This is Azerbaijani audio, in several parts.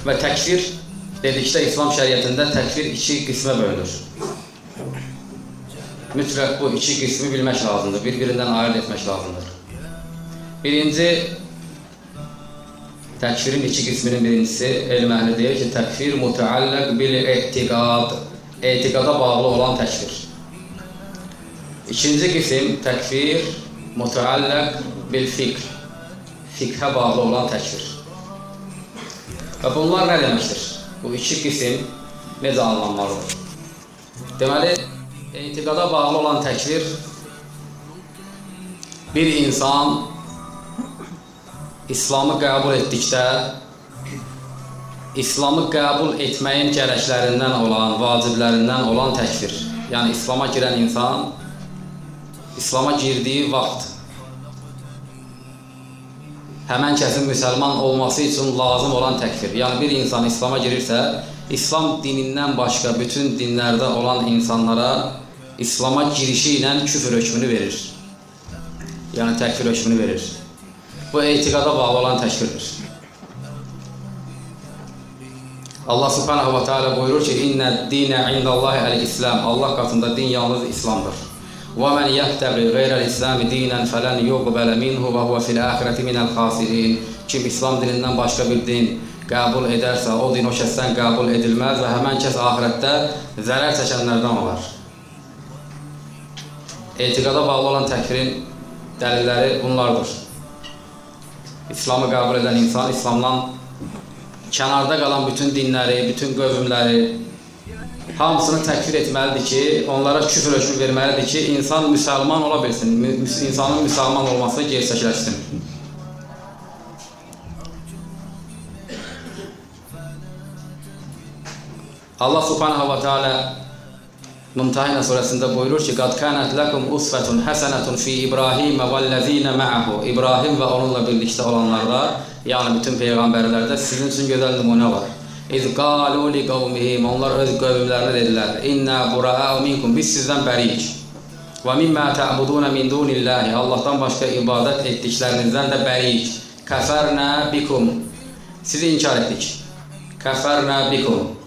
Və təkfir dedikdə İslam şəriətində təkfir iki qismə bölünür. Mütləq bu iki qismi bilmək lazımdır, bir-birindən ayırt etmək lazımdır. Birinci, təkfirin iki qisminin birincisi, elm əhli deyir ki, təkfir mütəalləq bil etiqad, etiqada bağlı olan təkfir. İkinci qisim, təkfir mütəalləq bil fikr, fikhə bağlı olan təkfir. Və bunlar nə deməkdir? Bu iki qisim necə anlanmalıdır? Deməli, etiqada bağlı olan təkfir bir insan İslamı qəbul etdikdə İslamı qəbul etməyin gərəklərindən olan, vaciblərindən olan təkfir. Yəni, İslama girən insan İslama girdiyi vaxt həmən kəsin müsəlman olması üçün lazım olan təkfir. Yəni, bir insan İslama girirsə, İslam dinindən başqa bütün dinlərdə olan insanlara İslama girişi ilə küfür hökmünü verir. Yəni, təkfir hökmünü verir. Bu, etiqada bağlı olan təkfirdir. Allah subhanahu və teala buyurur ki, İnnə dinə indallahi əl-İslam. Allah qatında din yalnız İslamdır. وَمَنْ يَبْتَغِ غَيْرَ الْإِسْلَامِ دِينًا فَلَنْ يُقْبَلَ مِنْهُ وَهُوَ فِي الْآخِرَةِ مِنَ الْخَاسِرِينَ. Kim İslam dinindən başqa bir din qəbul edərsə, o din o kəsdən qəbul edilməz və həmən kəs axirətdə zərər çəkənlərdən olar. Etiqada bağlı olan təkfirin dəlilləri bunlardır. İslamı qəbul edən insan İslamdan kənarda qalan bütün dinləri, bütün qövmləri hamısını təkfir etməlidir ki, onlara küfür hökmü verməlidir ki, insan müsəlman ola bilsin, insanın müsəlman olması gerçəkləşsin. Allah subhanahu və teala Mümtahinə surəsində buyurur ki, Qad kənət ləkum usfətun həsənətun fi İbrahimə vəl-ləzīnə mə'əhu. İbrahim və onunla birlikdə olanlarda, yəni bütün peyğəmbərlərdə sizin üçün gözəl nümunə var. İz qalu li qavmihim, onlar öz qövmlərinə dedilər, İnnə buraa'u minkum, biz sizdən bəriyik. Və mimmə tə'buduna min dunillahi, Allahdan başqa ibadət etdiklərinizdən də bəriyik. Kəfərnə bikum, sizi inkar etdik. Kəfərnə bikum,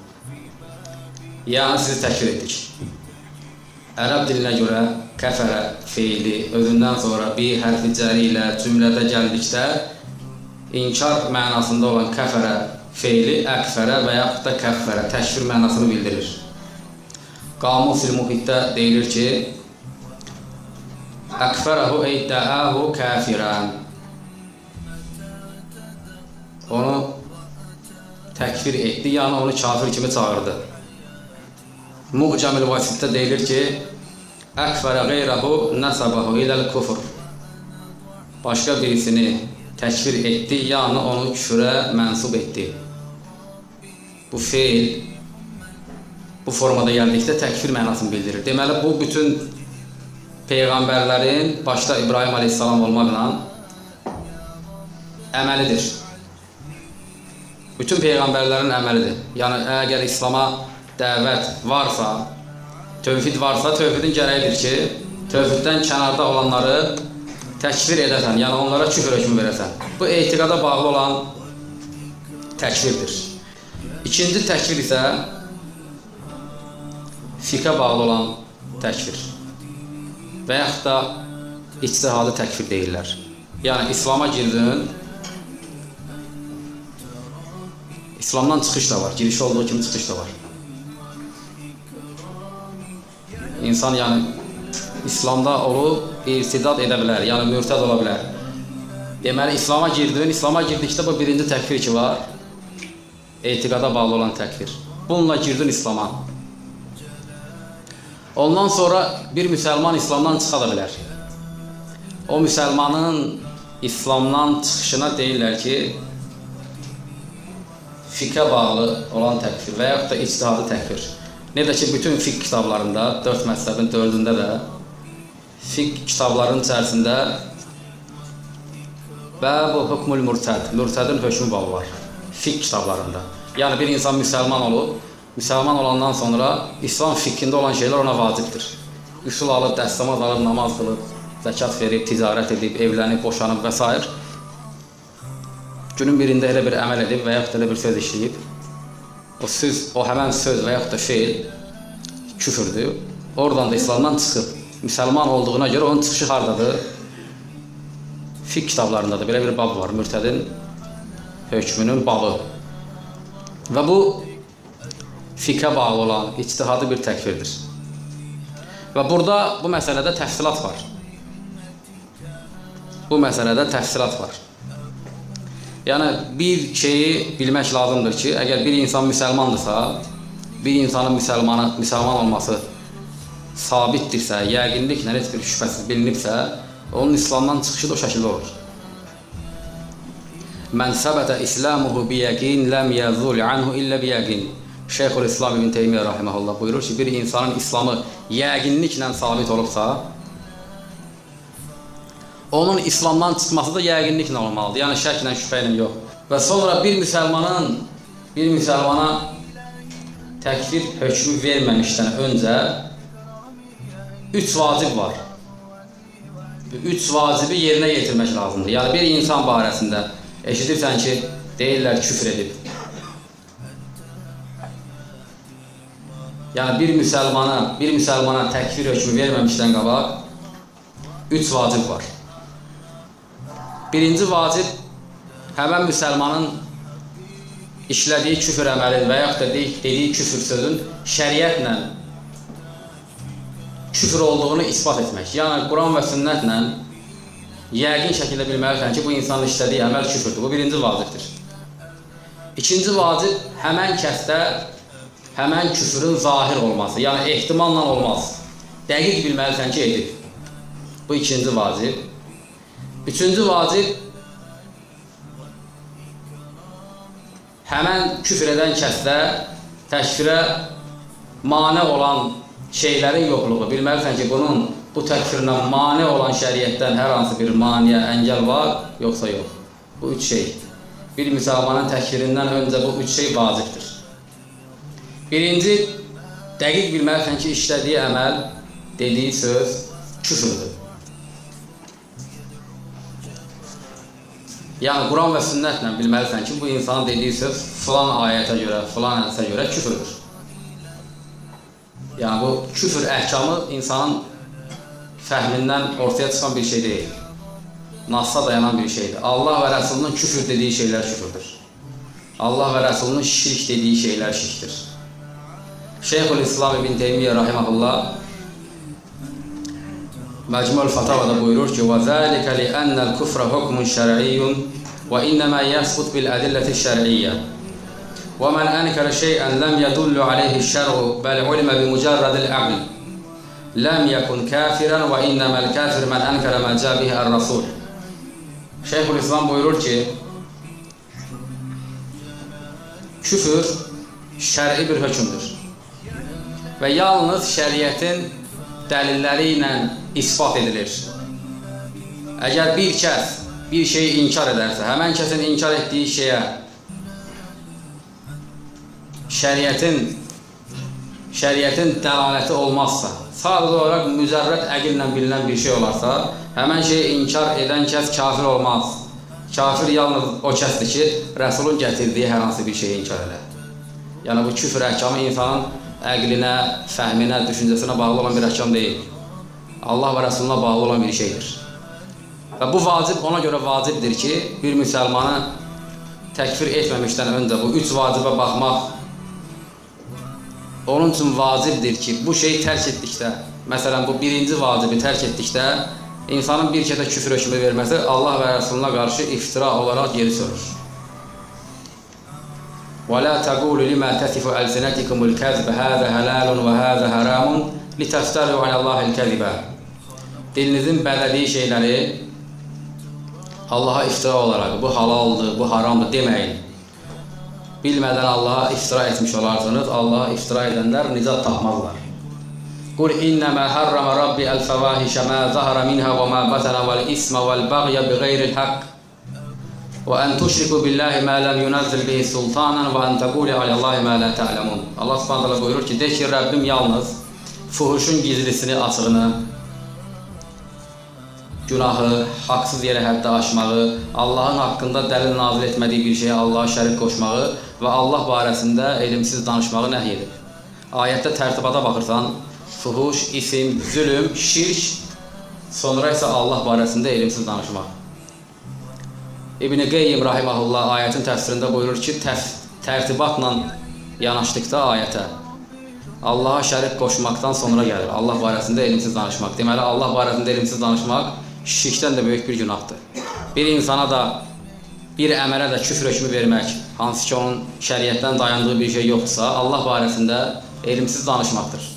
yəni sizi təkfir etdik. Ərəb dilinə görə kəfərə feili özündən sonra bir hərfi cəri ilə cümlədə gəldikdə inkar mənasında olan kəfərə feili əkfərə və yaxud da kəffərə, təkfir mənasını bildirir. Qamus-ül Muhitdə deyilir ki, əkfərəhu eydəəhu kəfirən. Onu təkfir etdi, yəni onu kafir kimi çağırdı. Mu'camil Vasitdə deyilir ki, əkfərə qeyrahu nəsəbəhu iləl kufr. Başqa birisini təkfir etdi, yəni onu küfrə mənsub etdi. Bu feil bu formada gəldikdə təkfir mənasını bildirir. Deməli, bu bütün peyğəmbərlərin, başda İbrahim aleyhissalam olmaqla əməlidir. Bütün peyğəmbərlərin əməlidir. Yəni, əgər İslama dəvət varsa, tövhid varsa, tövhidin gərəyidir ki, tövhiddən kənarda olanları təkfir edəsən, yəni onlara küfür hökmü verəsən. Bu, etiqada bağlı olan təkfirdir. İkinci təkfir isə fiqhə bağlı olan təkfir və yaxud da ictihadı təkfir deyirlər. Yəni, İslama girdin, İslamdan çıxış da var, giriş olduğu kimi çıxış da var. İnsan, yəni, İslamda olub, irtidad edə bilər, yəni mürtəd ola bilər. Deməli, İslama girdin, İslama girdikdə bu birinci təkfir ki var, etiqada bağlı olan təkfir. Bununla girdin İslama. Ondan sonra bir müsəlman İslamdan çıxa da bilər. O müsəlmanın İslamdan çıxışına deyirlər ki, fiqhə bağlı olan təkfir və yaxud da ictihadı təkfir. Necə ki, bütün fiqh kitablarında, dörd məzhəbin dördündə də fiqh kitablarının içərisində bəbu hukmul mürtəd, mürtədin hökmü babı var fiqh kitablarında. Yəni, bir insan müsəlman olub, müsəlman olandan sonra İslam fiqhində olan şeylər ona vacibdir. Qüsül alıb, dəstəmaz alıb, namaz qılıb, zəkat verib, ticarət edib, evlənib, boşanıb və s. Günün birində elə bir əməl edib və yaxud da elə bir söz işləyib. O söz, o həmən söz və yaxud da feil küfürdür. Oradan da İslamdan çıxıb. Müsəlman olduğuna görə onun çıxışı hardadır? Fiqh kitablarındadır. Belə bir bab var. Mürtədin hökmünün babı. Və bu fiqhə bağlı olan ictihadı bir təkfirdir. Və burada bu məsələdə təfsilat var. Bu məsələdə təfsilat var. Yəni bir şeyi bilmək lazımdır ki, əgər bir insan müsəlmandırsa, bir insanın müsəlman olması sabitdirsə, yəqinliklə heç bir şübhəsiz bilinibsə, onun İslamdan çıxışı da o şəkildə olur. Mən səbətə islamuhu biyəqin ləm yəzul anhu illə biyəqin. Şeyxülislam İbn Teymiyyə rahimehullah buyurur ki, bir insanın İslamı yəqinliklə sabit olubsa, onun İslamdan çıxması da yəqinliklə olmalıdır. Yəni şəklə, şübhə ilə yox. Və sonra bir müsəlmana təkfir hökmü verməmişdən öncə 3 vacib var. 3 vacibi yerinə yetirmək lazımdır. Yəni bir insan barəsində eşidirsən ki, deyirlər küfr edib. Yəni bir müsəlmana təkfir hökmü verməmişdən qabaq 3 vacib var. Birinci vacib həmən müsəlmanın işlədiyi küfür əməlin və yaxud da dediyi küfür sözün şəriətlə küfür olduğunu isbat etmək. Yəni Quran və sünnətlə yəqin şəkildə bilməlisən ki, bu insanın işlədiyi əməl küfürdür. Bu birinci vacibdir. İkinci vacib həmən kəsdə həmən küfürün zahir olması. Yəni ehtimalla olmaz. Dəqiq bilməlisən ki, edib. Bu ikinci vacib. Üçüncü vacib həmən küfür edən kəsdə təkfirə mane olan şeylərin yoxluğu. Bilməlisən ki, bunun bu təkfirlə mane olan şəriətdən hər hansı bir maniyə, əngəl var, yoxsa yox. Bu üç şey. Bir müsəlmanın təkfirindən öncə bu üç şey vacibdir. Birinci, dəqiq bilməlisən ki, işlədiyi əməl, dediyi söz küfürdür. Yəni Quran və sünnətlə bilməlisən ki, bu insanın dediyi söz filan ayətə görə, filan hədisə görə küfürdür. Yəni bu küfür əhkamı insanın fəhmindən ortaya çıxan bir şey deyil. Nassa dayanan bir şeydir. Allah və Rəsulunun küfür dediyi şeylər küfürdür. Allah və Rəsulunun şirk dediyi şeylər şirkdir. Şeyxülislam İbn Teymiyyə rahimehullah Məcmu'l Fatavada buyurur ki: "Və zalika li'annel kufra hukmun şer'iyyun və innema yesbut bil adillati şer'iyye. Və men ankara şey'en lem yedullu aleyhi şer'u bel ulime bi mucerradil aql lem yekun kafiran və innemel kafir men ankara ma ca bihi er-rasul." Şeyxülislam buyurur ki, küfür şər'i bir hökmdür və yalnız şəriətin dəlilləri ilə isbat edilir. Əgər bir kəs bir şeyi inkar edərsə, həmən kəsin inkar etdiyi şeyə şəriətin dəlaləti olmazsa, sadəcə olaraq mücərrəd əqillə bilinən bir şey olarsa, həmən şeyi inkar edən kəs kafir olmaz. Kafir yalnız o kəsdir ki, Rəsulun gətirdiyi hər hansı bir şeyi inkar edə. Yəni bu küfr əhkamı insanın əqlinə, fəhminə, düşüncəsinə bağlı olan bir əhkam deyil. Allah və Rəsuluna bağlı olan bir şeydir. Və bu vacib ona görə vacibdir ki, bir müsəlmanı təkfir etməmişdən öncə bu üç vacibə baxmaq onun üçün vacibdir ki, bu şeyi tərk etdikdə, məsələn bu birinci vacibi tərk etdikdə insanın bir kəsə küfür hökmü verməsi Allah və Rəsuluna qarşı iftira olaraq geri çörür. وَلَا تَقُولُوا لِمَا تَتِفُ أَلْسِنَتِكُمُ الْكَذْبَ هَذَا حَلَالٌ وَهَذَا حَرَامٌ لِتَفْتَرُوا عَلَى اللّٰهِ الْكَذِبَ. Dilinizin bədədiyi şeyləri Allaha iftira olaraq bu halaldır, bu haramdır deməyin. Bilmədən Allaha iftira etmiş olarsınız. Allaha iftira edənlər nicat tapmazlar. Qul innəmə hərrəmə Rabbi əl-fəvahişə mə zəhərə minhə və mə bətənə vəl-ismə vəl-bəğyə bi-qeyril haqq və ən tuşriku billahi mə ləm yunazzil bihi sultanan və ən təqulu aləllahi mə lə tə'ləmun. Allah Subhanahu taala buyurur ki, de ki, Rəbbim yalnız fuhuşun gizlisini, açığını, günahı, haqsız yerə həddi aşmağı, Allahın haqqında dəlil nazil etmədiyi bir şeyə Allaha şərik qoşmağı və Allah barəsində elmsiz danışmağı nəhy edib. Ayətdə tərtibata baxırsan, fuhuş, isim, zülüm, şirk, sonra isə Allah barəsində elmsiz danışmaq. İbn-i Qeyyim rahiməhullah ayətin təfsirində buyurur ki, tərtibatla yanaşdıqda ayətə Allaha şərik qoşmaqdan sonra gəlir. Allah barəsində elmsiz danışmaq. Deməli, Allah barəsində elmsiz danışmaq şirkdən də böyük bir günahdır. Bir insana da, bir əmələ də küfr hökmü vermək, hansı ki onun şəriətdən dayandığı bir şey yoxdursa, Allah barəsində elmsiz danışmaqdır.